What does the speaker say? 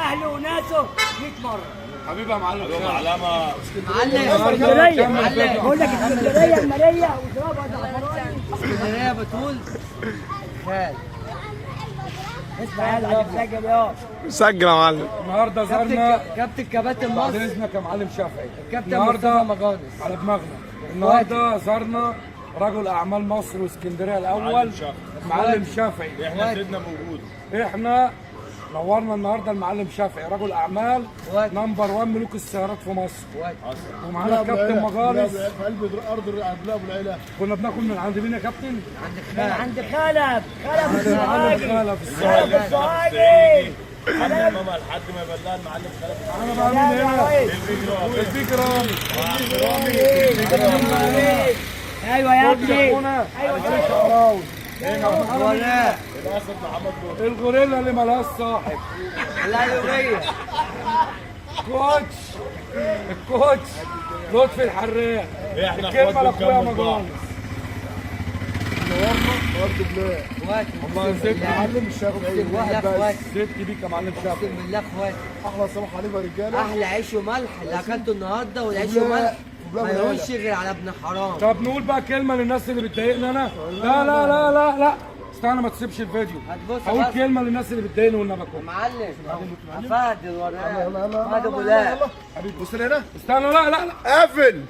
واهله وناسه 100 مرة. حبيبي يا معلم شافعي. معلمه. معلم. اسكندرية. معلم. بقول لك اسكندرية المالية وضربها زعفراني. اسكندرية بتقول خال. اسمع يا اللي بتسجل يا سجل يا معلم. النهارده زارنا كابتن كباتن بعد مصر اذنك يا معلم شافعي. الكابتن النهارده مصطفى مجانس. على دماغنا. النهارده زارنا رجل اعمال مصر واسكندريه الاول معلم شافعي. معلم شافعي. احنا سيدنا موجود. احنا نورنا النهارده المعلم شافعي، رجل اعمال number 1 ملوك السيارات في مصر. ومعانا الكابتن مجالس. في قلب ارض ابو العيلة. كنا بناكل من عند مين يا كابتن؟ من عند خلف. خلف معلم السواقي. خلف السواقي. خلف السواقي. ماما لحد ما يبلغ المعلم خلف. معانا بقى مين هنا؟ البيج رامي. ايوه يا ابني. ايوه شعراوي. ولا الاسد محمد نور. الغوريلا اللي مالهاش صاحب. القليوبيه. coach، ال coach لطفي الحراق. احنا الكلمة اخوات لاخويا بنكمل بعض. مجانس. نورنا برضه بلاد. اخواتي. والله زدت معلم الشافعي بالله واحد بس. اخواتي. زدت بيك يا معلم شافعي. اقسم بالله اخواتي. احلى صباح عليكم يا رجاله. احلى عيش وملح اللي اكلته النهارده، والعيش وملح ما يهونش غير على ابن حرام. طب نقول بقى كلمة للناس اللي بتضايقني انا. لا لا لا لا لا، استنى ما تسيبش الفيديو. هتبص هقول بس. كلمة للناس اللي بتضايقني والنبي كله. معلم فهد الورقان. يلا يلا فهد ابو يلا لاء. يلا حبيبي بص لهنا. استنى، لا لا لا. قافل.